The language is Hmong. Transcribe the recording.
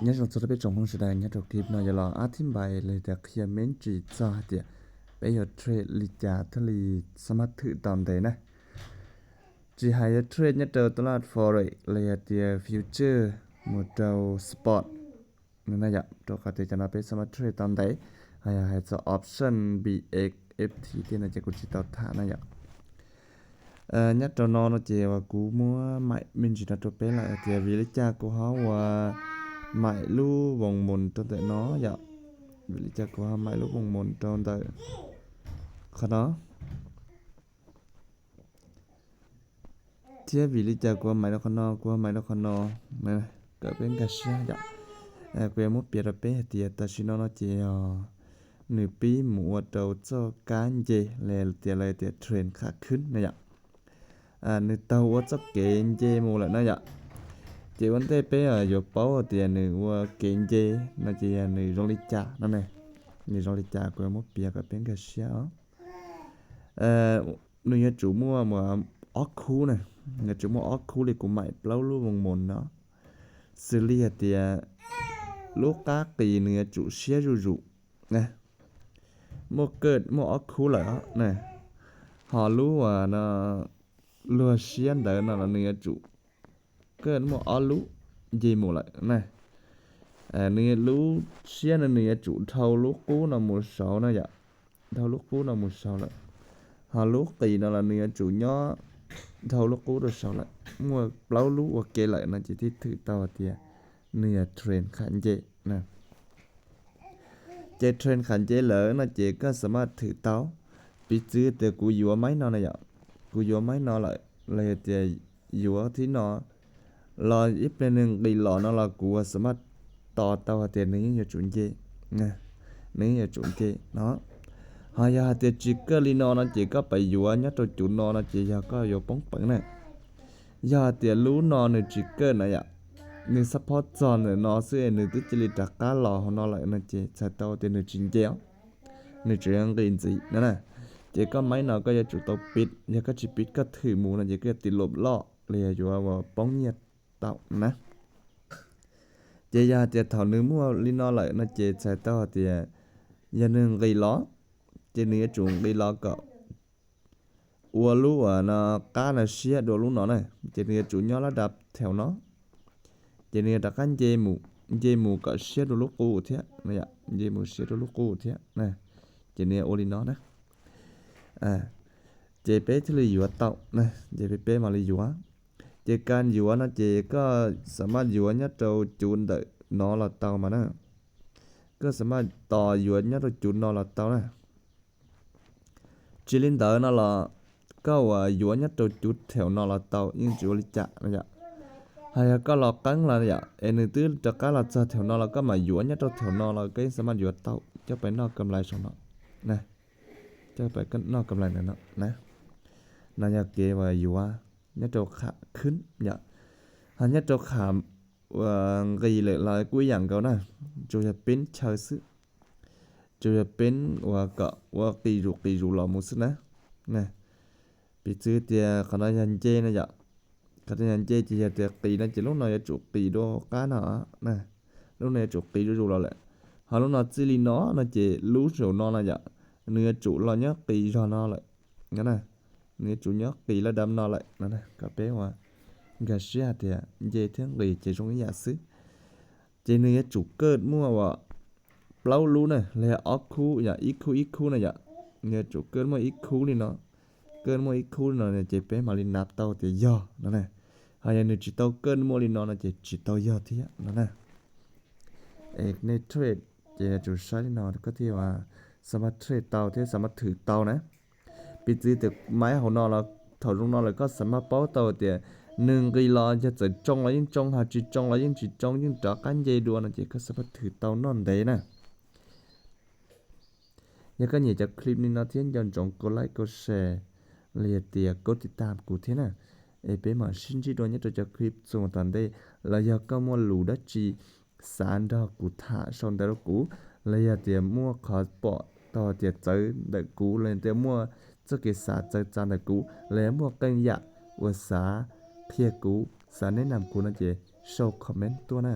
Nyob zoo txog rau peb tsoom Hmoob sawv daws, nyob rau clip no yuav los ab thib npais los tias qhia me ntsis txog hais tias peb yuav trade li cas thiaj li xab mab thwm tau ntev na. Tsis hais yuav trade nyob rau tus laj forex los yog tias future mus rau spot no na yom, rau qhov tias cov no peb xab mab trade tau ntev. Hos yog hais txog option B X F T tej no ces kuv tsis tau tham na yom. Nyob rau no no ces uas kuv muab maim me ntsis no rau peb lawm tias vim li cas kuv ho ua maim lub voos mus rau ntawm no yom. Vim li cas kuv ho maim lub voos mus rau ntawm qhov no, thiab vim li cas kuv ho maim rau qhov no, kuv ho maim rau qhov no, kom peb nkag siab yom. Kuv yuav muab piav rau peb hais tias tam sim no no ces yog nws pib mus ua rau txoj kab nce los tias lawv tias trend kham khwb na yom. Nws taug ua txoj kev nce mus lawm na yom. Ces ua ntej peb yuav paub tias nws ua kev nce no ces yog nws zoo li cas no ne. Nws zoo li cas kuv yuav muab piav kom peb nkag siab os. Nws yuav tsum muaj ob khub na, yuav tsum muaj ob khub li kuv maim plaub lub voos mus no, xws li hais tias lub qab qis nws yuav tsum siab zuj zus, muaj kaj muaj ob khub lawm na. Ho lub uas no luag siab ntawd no los nws yuav tsum kaj muaj ob lub nce mus lawm na. Nws lub siab no nws yuav tsum dhau lub qub no mus saud na yom, dhau lub qub no mus saud lawm. Ho lub qis no los nws yuav tsum nyob dhau lub qub rau saud lawm. Muaj plaub lub ua ke lawm no ces thiaj thwm tau hais tias nws yog trend kham nce na. Ces trend kham nce lawm no ces koj xav maj thwm tau. Piv txwv tias kuv yuav maib no na yom, kuv yuav maib no lawm los yog tias yuav thib no los ib pliag nws nqis los no los kuv xav maj tos tau hais tias nws yeej yuav tsum nce, nws yeej yuav tsum nce no. Ho yog hais tias tsis kaj li no no ces koj pab yuav nyob rau cuv no no ces yog koj yuav poob peev na. Yog hais tias lub no nws tsis kaj na yom, nws xab phob txog ntawm no xwb nws twb cia li rov qab los hauv no lawm no ces txhais tau tias nws tsis nce os, nws tseem nqis ntxiv no na. Ces koj maib no koj yuav tsum tau piv, yog koj tsis piv koj thwm mus no ces koj yuav tis lom loj los yog yuav ua poob nyiaj tau na. Ces yog hais tias thaum nws muaj li no lawm no ces txhais tau hais tias yog nws nqis los, ces nws yuav tsum nqis los kom ua lub uas no qab no siab dua lub no na, ces nws yuav tsum nyob lab dav theem no, ces nws yuav rov qab nce mus kom siab dua lub qub thiab, nce mus siab dua lub qub thiab, ces nws ua li no na. Ces peb thiaj li yuav tau, ces peb mam li yuav. Ces kas yuav no ces koj xav maj yuav nyob rau cuv ntawm no los tau mas na. Koj xav maj tos yuav nyob rau cuv no los tau na. Tsis li ntawd no los koj uas yuav nyob rau cuv theem no los tau yeej tsis ua li cas no yom. Hos yog koj los qeeb los yom es nws twb rov qab los txog theem no los koj mam yuav nyob rau theem no los koj yeej xav maj yuav tau coj pais noj kam lais saum no, coj pais noj kam lais ntawm no na. No yog kev uas yuav nyob rau kham khwb yom. Hos nyob rau kham nqis lawm los kuj ib yam nkaus na, tsuas yog peb chaw xwb, tsuas yog peb uas kom ua qis zus qis zus los mus xwb na. Piv txwv tias qhov no yog nce no yom, qhov no yog nce ces yog tias qis no ces lub no yuav tsum qis dua qab no, lub no yuav tsum qis zuj zus los lawm. Ho lub no txij li no no ces lub saum no no yom, nws yuav tsum los nyob qis zog no lawm, nws yuav tsum nyob qis laj dab no lawm no, kom peb ua nkag siab hais tias nce thiab nqis ces zoo ib yam xwb. Ces nws yuav tsum kaj muaj uas plaub lub na, los yog ob khub yom, ib khub ib khub na yom, nws yuav tsum kaj muaj ib khub li no, kaj muaj ib khub li no ces peb mam li nav tau tias yog no na. Ho yog nws tsis tau kaj muaj li no no ces tsis tau yog thiab no na. Es nej trade ces yuav tsum saib li no koj thiaj xav maj trade tau thiab xav maj thwm tau na. Piv txwv tias maib hauv no los thaum zoo no lawm koj xav maj paub tau tias nws nqis los yog txawm tsoo los yeej tsoo, ho tsis tsoo los yeej tsis tsoo, yeej rov qab nce dua no ces koj xav maj thwm tau noj ntev na. Yog koj nyiam cov clip li no thiab nco ntsoov kau like kau share los yog tias kau tiv tam kuv thiab na, es peb mam sib ntsib dua nyob rau cov clip txuas tom ntej. Los yog koj muaj lus dab tsi xav nrog kuv tham sau ntawv rau kuv, los yog tias muaj qhov pom tau tias txawv ntawm kuv los tias muaj txoj kev xav txawv txav ntawm kuv los yog muaj qee yam uas xav qhia kuv, xav neb nam kuv no ces sau comment tuaj na.